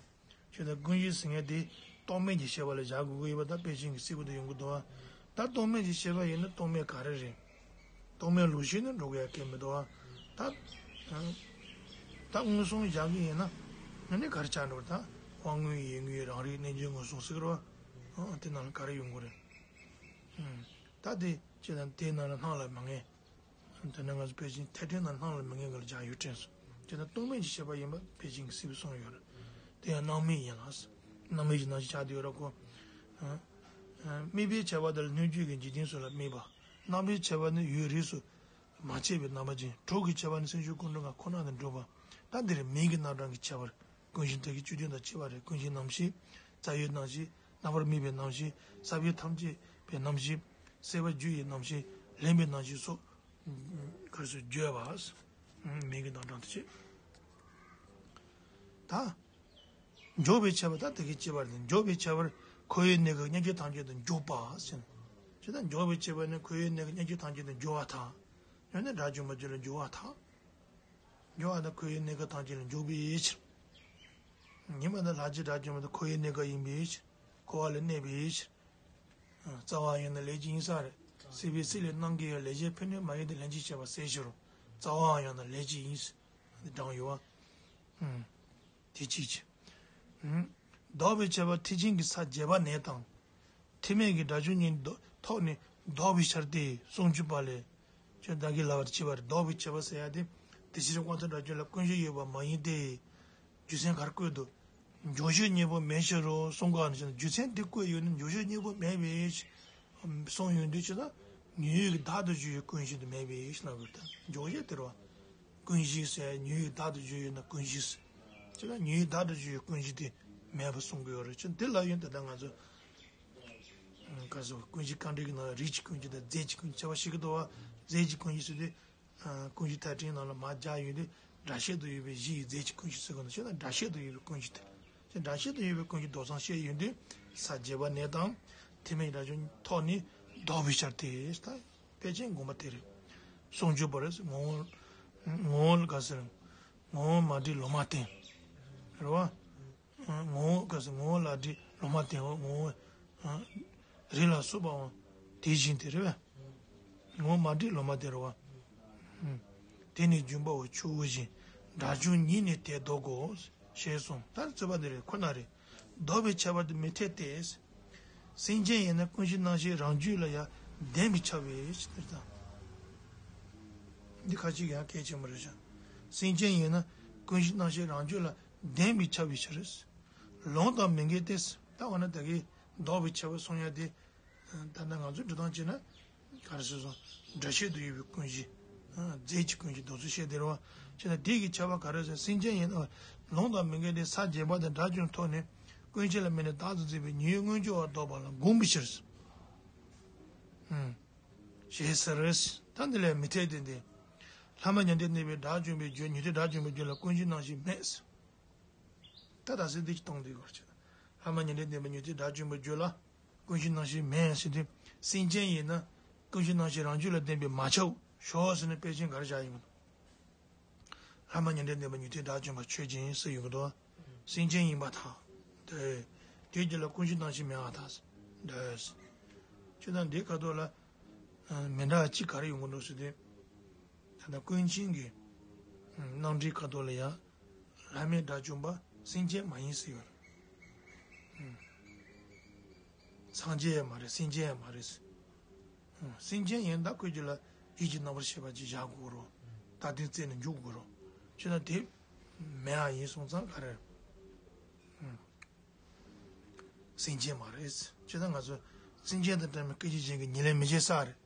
ཁྱོད་ད་ཀུན་གཞི་ཟེར་མཁན་དེ་རྟོག་མེད་ཀྱི་ཤེས་པ་ལ་བཞག་དགོས་ཀྱི་ཡོད་པ་ད་དཔེ་ཅན་གྱི་སྲིད་པ་དུ་ཡོང་གི་འདུག་བ། ད་རྟོག་མེད་ཀྱི་ཤེས་པ་ཡིན་ན་རྟོག་མེད་ག་རེ་རེད། རྟོག་མེད་ལུགས་ཤེས་ནི་འགྲོ་དགོས་ཡ་གལ་མི་འདུག་བ། ད་ད་མངོན་སུམ་བཞག་གི་ཡིན་ན་ཨ་ནི་ག་རེ་ཆགས་འགྲོ་ད། དབང་མངོན་ཡིད་མངོན་རང་རིག་རྣལ་འབྱོར་མངོན་སུམ་ཟེར་གི་རེད་བ། དེ་ནང་ལ་ག་རེ་ཡོང་གི་རེད། ད་དེ་ཅི་ད་དེ་ནང་ལ་སྣང་ལ་མ་ངེས། དེ་ནས་ང་ཚོ་དཔེ་ཅན་ཐེག་ཆེན་ནང་སྣང་ལ་མི་ངེས་པ་ལ་སྦྱར་ཡོད་དྲན་སོང་། དེ་ནི་རྟོག་མེད་ཀྱི་ཤེས་པ་ཡིན་པ་དཔེ་ཅན་གྱི་སྲིད་པས་གསུངས་ཡོད་རེད། དེ་ཡང་སྣང་མེད་ཡིན་ལ། སྣང་མེད་ཀྱི་རྣམ་ཤེས་ཆགས་བསྡད་ཡོད་རེད་ཁོ། དམིགས་པའི་ཁྱད་པར་དེ་ལ་སྣོད་བཅུད་ཀྱི་འཇིག་རྟེན་སོགས་ལ་དམིགས་པ། རྣམ་པའི་ཁྱད་པར་ནི་ཡུལ་རིས་སུ་མ་ཆད་པའི་རྣམ་པ་ཅན། གྲོགས་ཀྱི་ཁྱད་པར་ནི་སེམས་བྱུང་ཀུན་འགྲོ་ལྔ་ཁོ་ན་དང་འགྲོགས་པ། ད་འདིར་མིང་གི་རྣམ་གྲངས་ཀྱི་ཁྱད་པར། ཀུན་གཞི་དེ་གི་བཅུད་དོན་དང་བཅས་པ་རེད། ཀུན་གཞིའི་རྣམ་ཤེས། རྩ་བའི་རྣམ་ཤེས། རྣམ་པར་དམིགས་པའི་རྣམ་ཤེས། ས་བོན་ཐམས་ཅད་པའི་རྣམ་ཤེས། སྲེད་པ་རྒྱུ་ཡི་རྣམ་ཤེས། ལེན་པའི་རྣམ་ཤེས་སོགས། ག་རེ་ཟེར་བརྗོད་པ། མིང་གི་རྣམ་གྲངས་དེ་བྱས། ད། འཇོག་པའི་ཁྱད་པར་ད་དེ་གི་སྤྱི་བར་དེ་འཇོག་པའི་ཁྱད་པར་འཁོར་བའི་གནས་སྐབས་མཉམ་གཞག་ཐམས་ཅད་དུ་འཇོག་པ་ཟེར། ཇི་ལྟར་འཇོག་པའི་ཁྱད་པར་ནི་འཁོར་བའི་གནས་སྐབས་མཉམ་གཞག་ཐམས་ཅད་དུ་འཇོག་པར་ཐལ། ཡང་ན་དགྲ་བཅོམ་པ་རྒྱུད་ལ་འཇོག་པར་ཐལ། འཇོག་པ་དང་འཁོར་བའི་གནས་སྐབས་ཐམས་ཅད་ལ་འཇོག་པའི་ཕྱིར། ཉིན་མ་དང་ལྷག་བཅས་དགྲ་བཅོམ་པ་དང་འཁོར་བའི་གནས་སྐབས་ཡིན་པའི་ཕྱིར། འཁོར་བ་ལ་གནས་པའི་ཕྱིར། རྩ་བ་ཡང་ན་ལས་ཀྱི་ཡིན་ས་རེད། སྲིད་པའི་སྲིད་ལས་རྣམ་རྒྱལ་བའི་ལས་བྱེད་ཕན་གནོད་མ་ཡིན་ཏེ་ལྷན་ཅིག་བྱེད་པ་ཟེར་ཕྱིར་རོ། རྩ་བའང་ཡང་ན་ལས་ཀྱི་ཡིན། དེ་དྲངས་ཡོད་བ། དེ་གཅིག་བྱས། ལྡོག་པའི་ཁྱད་པར་ཐེག་ཆེན་གྱི་ས་བརྒྱད་པ་ནས་དང་། ཐེག་དམན་གྱི་སྒྲ་བྱུང་གཉིས་ཐོག་ནས་ལྡོག་པའི་ཕྱིར་ཏེ་གསུང་རྒྱུད་པ་ལས། ཁྱོད་བདག་གིས་ལབ་པར་བྱེད་པར་ལྡོག་པའི་ཁྱད་པར་ཟེར་ཡ་དེ། དེ་ཕྱིར་དབང་ཐོབ་སྒྲ་བྱུང་ལ་ཀུན་གཞི་ཡོད་པ་མ་ཡིན་ཏེ། རྒྱུ་མཚན་ག་རེ་བཀོད་འདུག་འཇུག་གཞིར་གཉིས་པོ་མེད་ཕྱིར་རོ་གསུང་ག་ནས་བྱས་ན་རྒྱུ་མཚན་དེ་བཀོད་ཡོད་ན་འཇུག་གཞིར་གཉིས་པོ་མེད་པས། གསུང་ཡོང་དུས་ཅི་ལ་ཉོན་ཡིད་ཀྱི་བདག་ཏུ་གྱུར་པའི་ཀུན་གཞི་དེ་མེད་པས་ལབ་དགོས་ད་འཇུག་གཞིར་དེ་རོ། ཀུན་གཞི་ཟེར་ཉོན་ཡིད་བདག་ཏུ་གྱུར་ཡོད་ན་ཀུན་གཞི་ཟེར། ཅི་ལ་ཉོན་ཡིད་བདག་ཏུ་གྱུར་ཡོད་ཀུན་གཞི་དེ་མེད་པ་གསུང་གི་ཡོད་རེད། ཅི་འདི་ལ་ཡོན་ད་ལྟ་ང་ཚོ། ག་ཟེར་ཀུན་གཞི་དཀའ་འགྲེལ་གྱི་ནང་ལ་རིགས་ཀྱི་ཀུན་གཞི་དང་རྫས་ཀྱི་ཀུན་གཞི་བྱ་བ་ཞིག་གི་འདུག་བ། རྫས་ཀྱི་ཀུན་གཞི་ཟེར་དུས། ཀུན་གཞི་ཐེག་ཆེན་ནང་ལ་མ་སྦྱར་ཡོད་དུས་སྒྲ་བཤད་དུ་ཡོད་པའི་གཞི་ཡི་རྫས་ཀྱི་ཀུན་གཞི་ཟེར་གི་འདུག་ཞེ་ན་སྒྲ་བཤད་དུ་ཡོད་པའི་ཀུན་གཞི་དེ། ཅི་སྒྲ་བཤད་དུ་ཡོད་པའི་ཀུན་གཞི་མདོ་ཚང་བཤད་ཡོད་དུས་ས་བརྒྱད་པ་ནས་དང་། ཐེག་དམན་གྱི་སྒྲ་བྱུང་ཐོག་ནས་ལྡོག་པའི་ཕྱིར་ཏེ། ད་དཔེ་ཅན་དགོངས་པ་དེ་རེད། གསུང་རྒྱུད་པ་རེད། ངོ་བོ། ངོ་བོ་ག་ཟེར། ངོ་བོ་མ་འདྲེས་ལུང་མ་བསྟན། རེད་བ། ངོ་བོ་ག་ཟེར་ངོ་བོ་ལ་འདྲེས་ལུང་མ་བསྟན་བ་ངོ་བོ། རིགས་ལ་སོགས་པའང་དེ་བཞིན་ཏེ་རེད་བས། ངོ་བོ་མ་འདྲེས་ལུང་མ་བསྟན་རེད་བ། དེ་ནི་འབྱུང་པོའི་ཆུ་བོ་བཞིན། སྒྲ་བྱུང་ཉིད་ནི་དེ་ལྡོག་གོ། ཞེས་གསུངས། ད་རྩོད་པ་འདི་རེད་ཁོ་ན་རེད། ལྡོག་པའི་ཁྱད་པར་དུ་མི་འཐད་དེ། སེམས་ཅན་ཡིན་ན་ཀུན་གཞི་རྣམ་ཤེས་རང་རྒྱུད་ལ་ཡང་ལྡན་པས་ཁྱབ་པའི་ཕྱིར་དང་། འདི་ཁ་ཅིག་ཡང་གལ་ཆེན་པོ་རེད་ཤག་སེམས་ཅན་ཡིན་ན་ཀུན་གཞི་རྣམ་ཤེས་རང་རྒྱུད་ལ་ལྡན་པས་ཁྱབ་པའི་ཕྱིར། ལུང་དང་མི་འགལ་ཏེ། ད་འོ་ན་ད་གིན་ལྡོག་པའི་ཁྱད་པར་གསུང་ཡ་དེ། ད་ལྟ་ང་ཚོས་འགྲོ་སྟངས་བྱས་ན། ག་རེ་ཟེར་སོང་། སྒྲ་བཤད་དུ་ཡོད་པའི་ཀུན་གཞི། རྫས་ཀྱི་ཀུན་གཞི་དེ་ཚོ་བཤད་དེ་རེད་བ། བྱས་ན་དེ་གི་ཁྱད་པར་ག་རེ་ཟེར་སེམས་ཅན་ཡིན་ན། ལུང་དང་མི་འགལ་ཏེ་ས་བརྒྱད་པ་དང་སྒྲ་བྱུང་ཐོག་ནས་ཀུན་གཞི་ལ་དམིགས་ནས་བདག་ཏུ་འཛིན་པའི་ཉོན་ཡིད་མངོན་གྱུར་བ་ལྡོག་པ་ལ་དགོངས་པའི་ཕྱིར། ཞེས་ཟེར། ད་འདི་ལས་མི་འཐད་དེ་འདི། ལྷ་མ་ཉན་ཐོས་གནས་པའི་དགྲ་བཅོམ་པའི་རྒྱུད་ཉན་ཐོས་དགྲ་བཅོམ་པའི་རྒྱུད་ལ་ཀུན་གཞི་སྣང་ཞེན་མེད། ད་ད་སེ་འདི་གཏོང་དུས་གོ་ཆེ། ལྷ་མ་ཉན་ཐོས་གནས་པའི་ཉན་ཐོས་དགྲ་བཅོམ་པའི་རྒྱུད་ལ་ཀུན་གཞི་སྣང་ཞེན་མེད་ཟེར་དུས། སེམས་ཅན་ཡིན་ན་ཀུན་གཞི་སྣང་ཞེན་རང་རྒྱུད་ལ་ལྡན་པས་མ་ཁྱབ་ཞོག་ཟེར་ནས་དཔེ་ཅན་ག་རེ་བཞག་ཡིན་མོད། ལྷ་མ་ཉན་ཐོས་གནས་པའི་ཉན་ཐོས་དགྲ་བཅོམ་པ་ཆོས་ཅན་ཟེར་ཡོང་གི་འདུག་སེམས་ཅན་ཡིན་པར་ཐལ། འདོད། དེའི་རྒྱུད་ལ་ཀུན་གཞི་སྣང་ཞེན་མེད་པར་ཐལ། འདོད། ཅེས་དང་འདི་ཁ་ཐོག་ལ། མི་འདྲ་གཅིག་ག་རེ་ཡོང་གི་འདུག་ཟེར་དུས། ད་ལྟ་ཀུན་མཁྱེན་གྱི་རྣམ་འགྲེལ་ཁ་ཐོག་ལ་ཡང་། ལྷ་མིའི་དགྲ་བཅོམ་པ་སེམས་ཅན་མ་ཡིན་ཟེར་ཡོད་རེད། སངས་རྒྱས་ཡང་མ་རེད། སེམས་ཅན་ཡང་མ་རེད། སེམས་ཅན་ཡིན་ད་ཁོའི་རྒྱུད་ལ་ཡིད་ཀྱི་རྣམ་པར་ཤེས་པ་ཅིག་བཞག་དགོས་རོ། ད་དེ་རྩད་ནས་འཇོག་དགོས་རོ། ཅེས་ན་དེ་མེད་པ་ཡིན་སོང་ཙང་ག་རེ། སེམས་ཅན་མ་རེད། ཅེས་ན་ང་ཚོ་སེམས་ཅན་དང་འདྲ་བའི་སྐད་ཅིག་གཞན་གྱི་ཉེར་ལེན་མི་བྱེད་ས་རེད།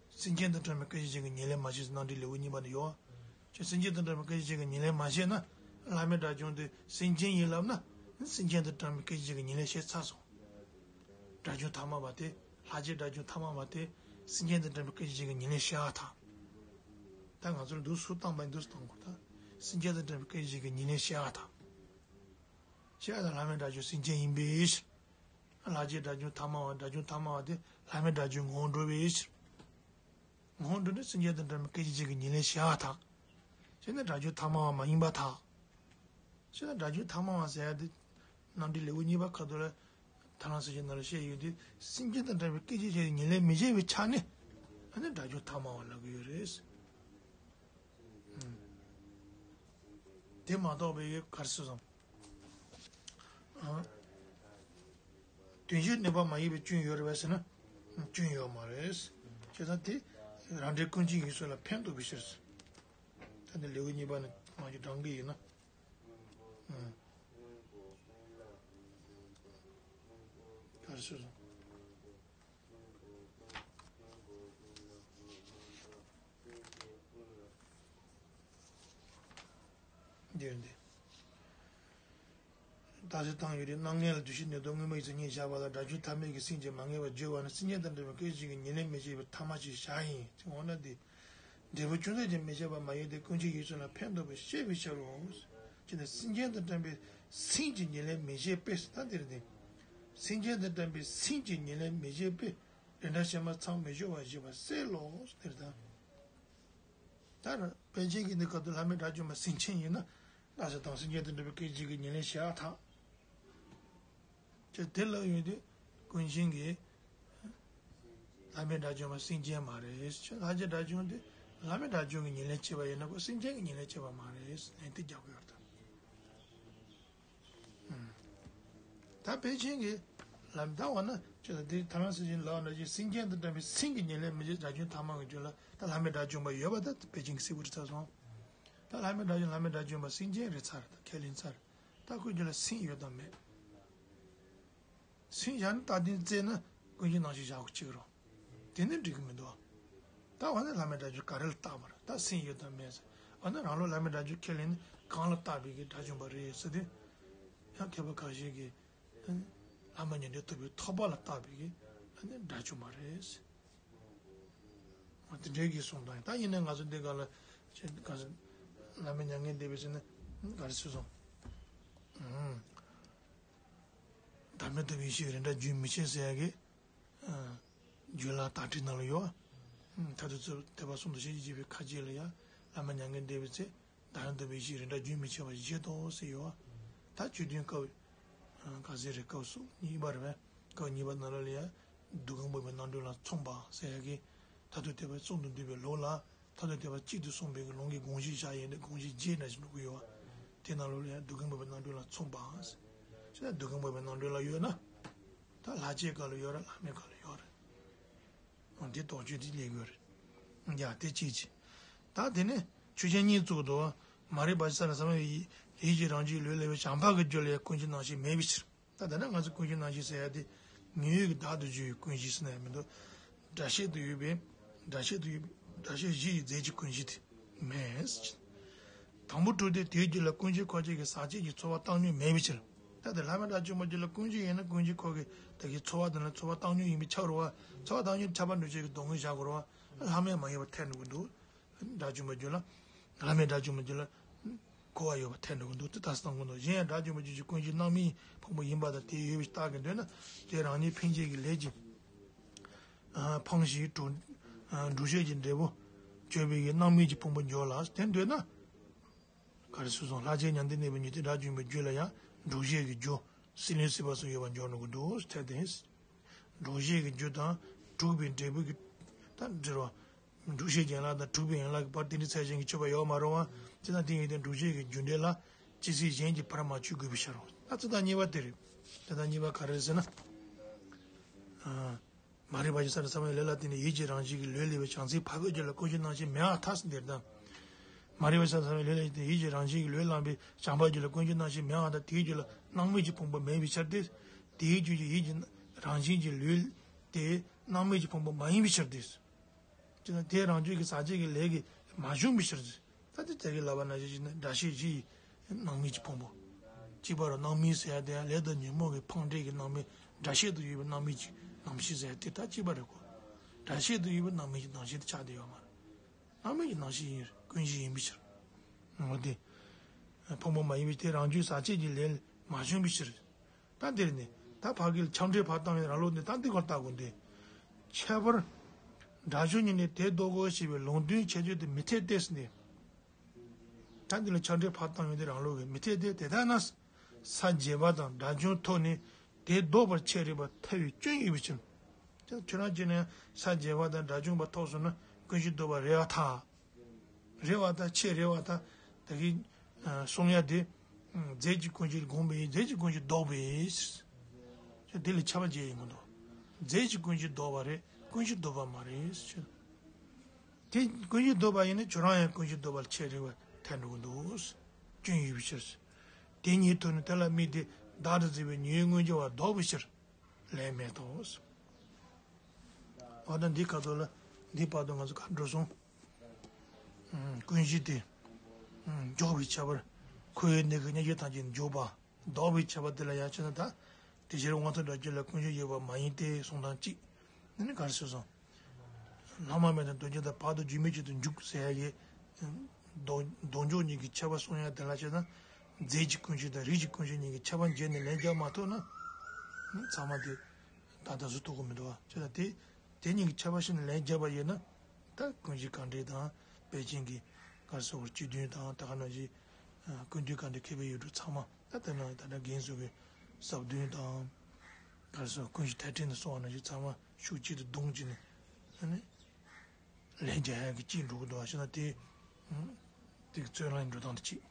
སེམས་ཅན་དང་འདྲ་བའི་སྐད་ཅིག་གཞན་གྱི་ཉེར་ལེན་མ་བྱེད་ཟེར་རྣམ་འགྲེལ་ལེའུ་གཉིས་པ་ནས་ཡོད། ཅེས་སེམས་ཅན་དང་འདྲ་བའི་སྐད་ཅིག་གཞན་གྱི་ཉེར་ལེན་མ་བྱེད་ན། ལྷ་མིའི་དགྲ་བཅོམ་དེ་སེམས་ཅན་ཡིན་ལབ་ན། སེམས་ཅན་དང་འདྲ་བའི་སྐད་ཅིག་གཞན་གྱི་ཉེར་ལེན་བྱས་ཚར་སོང་། དགྲ་བཅོམ་ཐ་མལ་པ་དེ། ལྷ་བཅས་དགྲ་བཅོམ་ཐ་མལ་པ་དེ། སེམས་ཅན་དང་འདྲ་བའི་སྐད་ཅིག་གཞན་གྱི་ཉེར་ལེན་བྱེད་པར་ཐལ། ད་ང་ཚོར་འདུག་སུ་བཏང་བ་འདུག་སུ་བཏང་དགོས་ད། སེམས་ཅན་དང་འདྲ་བའི་སྐད་ཅིག་གཞན་གྱི་ཉེར་ལེན་བྱེད་པར་ཐལ། བྱས་ཙང་ལྷ་མིའི་དགྲ་བཅོམ་སེམས་ཅན་ཡིན་པའི་ཕྱིར། ལྷ་བཅས་དགྲ་བཅོམ་ཐ་མལ་པ། དགྲ་བཅོམ་ཐ་མལ་པ་དེ་ལྷ་མིའི་དགྲ་བཅོམ་ངོ་བོར་འགྲོ་བའི་ཕྱིར། ངོ་བོར་འགྲོ་ནས་སེམས་ཅན་དང་འདྲ་བའི་སྐད་ཅིག་གཞན་གྱི་ཉེར་ལེན་བྱེད་པར་ཐལ། བྱས་ན་དགྲ་བཅོམ་ཐ་མལ་པ་མ་ཡིན་པར་ཐལ། བྱས་ན་དགྲ་བཅོམ་ཐ་མལ་པ་ཟེར་ཡ་དེ། རྣམ་འགྲེལ་ལེའུ་གཉིས་པ་ཁ་ཐོག་ལ། ཐར་ལམ་གསལ་བྱེད་ནང་ལ་བཤད་ཡོད་དུས་སེམས་ཅན་དང་འདྲ་བའི་སྐད་ཅིག་གཞན་གྱི་ཉེར་ལེན་མི་བྱེད་པའི་ཆ་ནས། ཨ་ནི་དགྲ་བཅོམ་ཐ་མལ་པ་ལབ་ཀྱི་ཡོད་རེད། དེ་མ་གཏོགས་པའི་ག་རེ་ཟེར་སོང་། དོན་བྱེད་ནུས་པ་མ་ཡིན་པའི་སྐྱོན་ཡོད་རེད་པས་ཟེར་ན། སྐྱོན་ཡོད་མ་རེད། བྱས་ཙང་དེ་རང་འབྲས་ཀུན་བྱེད་ཡིན་ཚུལ་ལ་ཕན་འདོགས་པའི་ཕྱིར། ད་ནི་ལེའུ་གཉིས་པ་ནས་མ་གྱུར་བགྲང་གི་ཡིན་ན། ག་རེ་ཟེར་སོང་། འདིར་འདི། རྟགས་གསལ་བཏང་ཡོད་དེ། སྣང་ངན་ལ་འདུ་ཤེས་ནུས་སྟོབས་དངོས་མ་ཡིན་ཚུལ་གཉིས་བཞག་པ་ལ་དགྲ་བཅོམ་ཐ་མལ་གྱི་སེམས་ཀྱིས་མ་ངེས་པར་བརྗོད་པ་ནི་སེམས་ཅན་དང་འདྲ་བའི་སྐད་ཅིག་གི་ཉེར་ལེན་མི་བྱེད་པའི་ཐ་མལ་ཞེས་བྱ་ཡིན། འོ་ན་འདི། འབྲས་བུ་ཅུང་ཟད་ཀྱང་མི་བྱེད་པ་མ་ཡིན་ཏེ་ཀུན་བྱེད་ཡིན་ཚུལ་ལ་ཕན་འདོགས་པས་བཤད་པའི་ཕྱིར་རོ། ཅེས་ནས་སེམས་ཅན་དང་འདྲ་བའི་སེམས་ཀྱི་ཉེར་ལེན་མི་བྱེད་པས་ད་འདིར་ནི། སེམས་ཅན་དང་འདྲ་བའི་སེམས་ཀྱི་ཉེར་ལེན་མི་བྱེད་པས་རིགས་འདྲ་ཕྱི་མ་ཚང་མི་སྦྱོར་བར་བཞེད་པ་གསལ་ལོ། འདིར་ད། ད་ར་པཎ་ཆེན་གྱི་འདི་སྐབས་དུ་ལྷ་མིའི་དགྲ་བཅོམ་པ་སེམས་ཅན་ཡིན་ན། རྟགས་གསལ་དང་སེམས་ཅན་དང་འདྲ་བའི་སྐད་ཅིག་གི་ཉེར་ལེན་བྱེད་པར་ཐལ། ཅེས་དེ་ལབ་ཡོང་དུས་ཀུན་མཁྱེན་གྱིས། ལྷ་མིའི་དགྲ་བཅོམ་པ་སེམས་ཅན་མ་རེད། ལྷ་བཅས་དགྲ་བཅོམ་དེ་ལྷ་མིའི་དགྲ་བཅོམ་གྱི་ཉེར་ལེན་བྱེད་པ་ཡིན་ན་ཁོ་སེམས་ཅན་གྱི་ཉེར་ལེན་བྱེད་པ་མ་རེད་ལན་དེ་རྒྱག་གི་ཡོད་རེད། ད་པཎ་ཆེན་གྱིས་ལམ་བཏང་བ་ན་ཅེས་དང་དེ་ཐར་ལམ་གསལ་བྱེད་ལ་ན་ཅིག་སེམས་ཅན་དང་འདྲ་བའི་སེམས་ཀྱི་ཉེར་ལེན་མི་བྱེད་དགྲ་བཅོམ་ཐ་མལ་གྱི་རྒྱུད་ལ་ད་ལྷ་མིའི་དགྲ་བཅོམ་པ་ཡོད་པ་ད་པཎ་ཆེན་གྱིས་གསལ་པོ་རེད་ཚར་སོང་། ད་ལྷ་མིའི་དགྲ་བཅོམ་ལྷ་མིའི་དགྲ་བཅོམ་པ་སེམས་ཅན་རེད་ཚར་ད་ཁས་ལེན་ཚར། ད་ཁོའི་རྒྱུད་ལ་སེམས་ཡོད་དམ་མེད། སེམས་བཞག་ན་རྟག་བདེན་བཙལ་ན་ཀུན་གཞི་སྣང་ཞེན་བཞག་གི་གཅིག་རོ། དེ་ནི་འགྲིག་གི་མི་འདུག་ད་འོ་ན་ལྷ་མིའི་དགྲ་བཅོམ་ག་རེ་ལ་བཏགས་པ་རེད་ད་སེམས་ཡོད་དམ་མེད་ཟེར། འོ་ན་རང་ལུགས་ལྷ་མིའི་དགྲ་བཅོམ་ཁས་ལེན་ནི་གང་ལ་བཏགས་པའི་གི་དགྲ་བཅོམ་པ་རེད་ཟེར་དུས། ཡང་མཁས་པ་ཁ་ཤས་ཀྱིས་ལྷ་མི་ཉན་ཐོས་ཐོབ་པའི་ཐོབ་པ་ལ་བཏགས་པའི་གི་དགྲ་བཅོམ་པ་རེད་ཟེར། འོ་དེ་འདྲའི་གི་གསུང་སྟངས་ཡིན། ད་ཡིན་ནའི་ང་ཚོ་འདི་ག་ལ་ཅེས་ག་ཚོད་ལྷ་མི་མྱ་ངན་འདས་པའི་ཚེ་ན་ག་རེ་ཟེར་སོང་། བདག་མེད་རྟོགས་པའི་ཡེ་ཤེས་རིགས་འདྲ་རྒྱུན་མི་ཆད་ཟེར་ཡ་གི། རྒྱུད་ལ་དག་ཁྲིད་ནང་ལ་ཡོད། མཐར་ཐུག་ཚུལ་ཐེག་པ་གསུམ་དུ་ཤེས་བྱེད་ཅེས་པའི་ཁ་ཅིག་ལ་ཡང་ལྷ་མི་མྱ་ངན་འདས་པའི་ཚེ་བདག་མེད་རྟོགས་པའི་ཡེ་ཤེས་རིགས་འདྲ་རྒྱུན་མི་ཆད་པར་བཞེད་དོ་ཟེར་ཡོད། ད་ཆོས་ཐུན་སྐབས་ག་ཟེར་རེད་སྐབས་སུ་གཉིས་པ་རེད་པས། སྐབས་གཉིས་པ་ནང་ལ་ཡང་འདོད་ཁམས་སྤངས་པའི་རྣལ་འབྱོར་ལ་མཚུངས་པ་ཟེར་ཡ་གི། མཐར་ཐུག་ཐེག་པ་གསུམ་དུ་འདུས་པའི་ལུགས་ལ། མཐར་ཐུག་ཐེག་པ་གཅིག་ཏུ་གསུངས་པའི་ལུང་གི་དགོངས་གཞི་བཞག་ཡས་ནས་དགོངས་གཞི་བརྒྱད་ནང་བཞིན་འགྲོ་གི་ཡོད་པ། དེ་ནང་ལོགས་ལ་ཡང་འདོད་ཁམས་སྤངས་པའི་རྣལ་འབྱོར་ལ་མཚུངས་པ། ཞེ་ན་འདོད་ཁམས་སྤངས་པའི་རྣལ་འབྱོར་ལ་ཡོད་ན། ད་ལྷ་བཅས་སྐབས་ལ་ཡོད་རེད་ལྷ་མིའི་སྐབས་ལ་ཡོད་རེད། འོ་འདི་དོགས་གཅོད་དེ་སླེབས་ཡོད་རེད། ཡ་དེ་གཅིག་བྱས། ད་དེ་ནས་ཆོས་ཅན་གཉིས་བཙུགས་འདུག་མ་རིག་པ་ས་ལ་ས་མ་ཡི་ཡིད་ཀྱི་རང་བཞིན་ལུས་ལ་ཡོད་པའི་བྱམས་པ་གི་རྒྱུད་ལ་ཡང་ཀུན་གཞི་སྣང་ཞེན་མེད་པའི་ཕྱིར། ད་ད་ནི་ང་ཚོ་ཀུན་གཞི་སྣང་ཞེན་ཟེར་ཡ་དེ་ཉོན་ཡིད་ཀྱི་བདག་ཏུ་གྱུར་པའི་ཀུན་གཞི་ཟེར་ན་ཡང་མི་འདུག་སྒྲ་ཤེས་དུ་ཡོད་པའི་སྒྲ་ཤེས་དུ་ཡོད་པའི་སྒྲ་ཤེས་བཞི་ཡི་རྫས་ཀྱི་ཀུན་གཞི་དེ་མེད། དང་པོ་དྲུག་སྟེ་དེའི་རྒྱུད་ལ་ཀུན་གཞི་ཁ་ཅིག་གི་ཟག་བཅས་ཀྱི་ཚོར་བ་བཏང་ཉོན་མེད་པའི་ཕྱིར། ད་དེ་ལྷག་མེད་དགྲ་བཅོམ་པ་རྒྱུད་ལ་ཀུན་སྤྱོད་ཡིན་ན་ཀུན་སྤྱོད་ཁོ་གི་ད་གི་འཚོ་བ་དང་ལ་འཚོ་བ་བཏང་སྙོམས་ཡིན་པས་ཁྱབ་རོ་བ། འཚོ་བ་བཏང་སྙོམས་ཁྱབ་པ་འགྲུབ་བྱེད་ཀྱི་སྡུག་བསྔལ་བཞག་དགོས་རོ་བ། ལྷག་མེད་མ་ཡིན་པར་ཐལ་འགྲོ་གི་འདུག་དགྲ་བཅོམ་པ་རྒྱུད་ལ། ལྷག་མེད་དགྲ་བཅོམ་པ་རྒྱུད་ལ། གོ་བ་ཡོད་པ་ཐལ་འགྲོ་གི་འདུག་དེ་ལྟ་སྟངས་ཀུན་ཏུ་གཞན་ཡང་དགྲ་བཅོམ་པ་རྒྱུད་ཀྱི་ཀུན་སྤྱོད་སྣང་མེད་ཕུང་པོ་ཡིན་པ་དང་དེ་ཡོད་པའི་རྟགས་ཀྱིས་འདོད་ན། དེ་རང་ཉིད་འཕེན་བྱེད་ཀྱི་ལས་ཀྱི། ཕངས་ཤིང་གྲུ། འགྲུལ་བྱེད་ཀྱི་འབྲས་བུ། བརྗོད་པའི་སྣང་མེད་ཀྱི་ཕུང་པོ་འགྱུར་ལ་དེ་འདོད་ན། ག་རེ་སོ་སོ་ལྷར་བཅས་མྱང་འདས་གནས་པའི་ཉིད་དེ་དགྲ་བཅོམ་པའི་རྒྱུད་ལ་ཡང་འགྲུལ་བྱེད་ཀྱི་རྒྱུ། སྲེད་བློས་སྲིད་པ་སོགས་ཡོད་པར་འགྱུར་འགྲོ་གི་འདུག་ཐལ་ཏེ། འགྲུལ་བྱེད་ཀྱི་རྒྱུ་དང་གྲུབ་པའི་འབྲས་བུ་གི་ད་འབྲེལ་བ། འགྲུལ་བྱེད་ཀྱི་ཡན་ལག་དང་གྲུབ་པའི་ཡན་ལག་གི་བར་དེ་འདྲའི་ཚད་ཅན་གྱི་ཆོད་པ་ཡོད་མ་རུང་བ། ཅི་ལྟར་དེ་ཡིན་ཏེ་འགྲུལ་བྱེད་ཀྱི་རྒྱུ་འབྲས་ལ་ཇི་སྲིད་གཞན་གྱིས་བར་མ་ཆོད་དགོས་པའི་ཕྱིར་རོ། ད་ཚིག་དང་གཉིས་པ་དེ་རེད། དེ་དང་གཉིས་པ་ག་རེ་རེད་ཟེར་ན། མ་རིག་པ་ཞིག་བསགས་ནས་བསམ་པའི་ལས་ལ་བརྟེན་ནས་ཡིད་ཀྱི་རང་བཞིན་གྱི་ལུས་བསླད་པའི་བྱང་སེམས་འཕགས་པའི་རྒྱུད་ལ་ཀུན་སྤྱོད་སྣང་ཞེན་མེད་པར་ཐལ་ཟེར་འདིར་དང་། མ་རིག་པ་ཞིག་བསགས་ནས་ལུས་ལ་ཡིད་ཀྱི་རང་བཞིན་གྱི་ལུས་བསླངས་པའི་བྱམས་པ་རྒྱུད་ལ་ཀུན་སྤྱོད་སྣང་ཞེན་མེད་པར་ཐལ། དེའི་རྒྱུད་ལ་སྣང་མེད་ཀྱི་ཕུང་པོ་མེད་པའི་ཕྱིར་ཏེ། དེའི་རྒྱུད་ཀྱི་ཡིད་ཀྱི་རང་བཞིན་གྱི་ལུས་དེ་སྣང་མེད་ཀྱི་ཕུང་པོ་མ་ཡིན་པའི་ཕྱིར་ཏེ། ཅེ་ན་དེ་རང་རྒྱུད་ཀྱི་ཟག་བཅས་ཀྱི་ལས་ཀྱིས་མ་བྱུང་བའི་ཕྱིར། ད་དེ་དེ་གི་ལབ་པ་ན་ཞེས་བྱས་ན་སྒྲ་ཤེས་བཞི་ཡི་སྣང་མེད་ཀྱི་ཕུང་པོ། གཅིག་པ་རུ་སྣང་མེད་ཟེར་ཡ་དེ་ཡང་ལས་དང་ཉོན་མོངས་ཀྱི་ཕངས་འདྲེས་ཀྱི་སྣང་མེད་སྒྲ་ཤེས་དུ་ཡོད་པའི་སྣང་མེད་ཀྱི་རྣམ་ཤེས་ཟེར་ཡ་དེ་ད་གཅིག་པ་རེད་གོ། སྒྲ་ཤེས་དུ་ཡོད་པའི་སྣང་མེད་ཀྱི་སྣང་ཤེས་དེ་ཆགས་བསྡད་ཡོད་མ་རེད། སྣང་མེད་ཀྱི་སྣང་ཤེས་ཡིན་ཀུན་གཞི་ཡིན་པའི་ཕྱིར། འོ་དེ། ཕུང་པོ་མ་ཡིན་པའི་དེ་རང་རྒྱུད་ཟག་བཅས་ཀྱི་ལས་མ་བྱུང་བའི་ཕྱིར། ད་འདིར་ནི་ད་ཕ་གིར་ཆ་འདྲེན་ཕར་བཏང་བའི་རང་ལུགས་ནི་ད་འདི་སྐོར་ལྟ་དགོས་འདི། ཁྱད་པར། དགྲ་བཅོམ་ཉིད་ནས་དེ་བཟློག་གོ་ཞེས་པའི་ལུང་དོན་ཁྱད་ཆོས་དེ་མི་འཐད་དེ་ཟེར་ནས། ད་འདི་ལ་ཆ་འདྲེན་ཕར་བཏང་བའི་དེ་རང་ལུགས་ཀྱི་མི་འཐད་དེ་དེ་ལྟར་ན། ས་བརྒྱད་པ་དང་དགྲ་བཅོམ་ཐོབ་ནས་དེ་བཟློག་པར་ཁྱད་རིག་པ་ཐལ་བའི་སྐྱོན་ཡོད་པའི་ཕྱིར། ཁྱོད་རང་ཅི་ནས་ས་བརྒྱད་པ་དང་དགྲ་བཅོམ་པ་ཐོབ་སོང་ན་ཀུན་གཞི་ལྡོག་པ་རེད་བ་ཐལ། རེད་བ་ད་ཁྱད་རེད་བ་ད། ད་གིན་གསུང་ཡ་དེ། རྫས་ཀྱི་ཀུན་གཞི་དགོངས་པ་ཡིན་རྫས་ཀྱི་ཀུན་གཞི་ལྡོག་པས། དེ་ལས་ཁྱད་པར་འབྱེད་ཡིན་དགོས་འདུག་རྫས་ཀྱི་ཀུན་གཞི་ལྡོག་པ་རེད་ཀུན་གཞི་ལྡོག་པ་མ་རེད། དེ་ཀུན་གཞི་ལྡོག་པ་ཡིན་ན་ཁྱོད་རང་ཡང་ཀུན་གཞི་ལྡོག་པ་ལ་ཁྱད་རེད་བ་ཐལ་འགྲོ་གི་འདུག་སྐྱོན་ཡོད་པའི་ཕྱིར། དེ་ཉིད་ཐོབ་ནས་དེ་ལ་དམིགས་ཏེ་བདག་ཏུ་འཛིན་པའི་ཉོན་མོངས་མངོན་གྱུར་བ་ལྡོག་པའི་ཕྱིར། ལན་མེད་དོ། འོ་ན་འདི་སྐབས་ཐོག་ལ་འདི་བར་དུ་ང་ཚོ་ག་འགྲོ་སོང་། ཀུན་གཞི་དེ། འཇོག་པའི་ཁྱད་པར། འཁོར་བའི་གནས་ཀྱི་མངོན་གྱུར་ཐམས་ཅད་འཇོག་པ། ལྡོག་པའི་ཁྱད་པར་དེ་ལ་ཡང་ཆེ་ན་ད། དེ་ཕྱིར་དབང་ཐོབ་དགྲ་བཅོམ་ལ་ཀུན་གཞི་ཡོད་པ་མ་ཡིན་ཏེ་གསུང་སྟངས་གཅིག །འདི་ནི་ག་རེ་ཟེར་སོང་། ལྷག་མ་མེད་དང་དོན་གཅིག་དང་བར་དུ་རྒྱུ་མེད་ཅིག་ཏུ་འཇུག་ཟེར་ཡ་གི། ལྡོག་ལྡོག་འཇོག་གཉིས་ཀྱི་ཁྱད་པར་གསུང་ཡ་དེ་ལ་བྱས་ན། རྫས་ཀྱི་ཀུན་གཞི་དང་རིགས་ཀྱི་ཀུན་གཞི་གཉིས་ཀྱི་ཁྱད་པར་འབྱེད་ནས་ལན་རྒྱག་མ་ཐུབ་ན། ནི་ཚང་མ་དེ། ད་ལྟ་བཟོ་ཐུབ་ཀྱི་མི་འདུག་བ་བྱས་ན་དེ། དེ་གཉིས་ཀྱི་ཁྱད་པར་ཤེས་ནས་ལན་རྒྱག་པ་ཡིན་ན། ད་ཀུན་གཞི་གང་འདྲེན་དང་དཔལ་ཆེན་གྱི་ག་རེ་ཟེར་བ་སྤྱི་དོན་དང་ད་ག་ནང་བཞིན། ཀུན་བཏུས་གང་འདྲེན་མཁས་པའི་ཡུལ་གྲུ་ཚང་མ་ད་ལྟ་ན་ད་ལྟ་རྒན་གསུང་གི་ཟབ་དོན་དང་། ག་རེ་ཟེར་ཀུན་གཞི་མཐའ་བྲལ་ནས་གསུང་བ་ནང་བཞིན་ཚང་མ་ཤུགས་གཅིག་ཏུ་བསྡོམས་བྱས་ནས་ཨ་ནི། ལན་རྒྱག་ཡག་གི་གཅིག་འགྲོ་གི་འདུག་བ་ཤེས་ན་དེ། དེ་གི་རྩོད་ལན་འགྲོ་སྟངས་དེ་གཅིག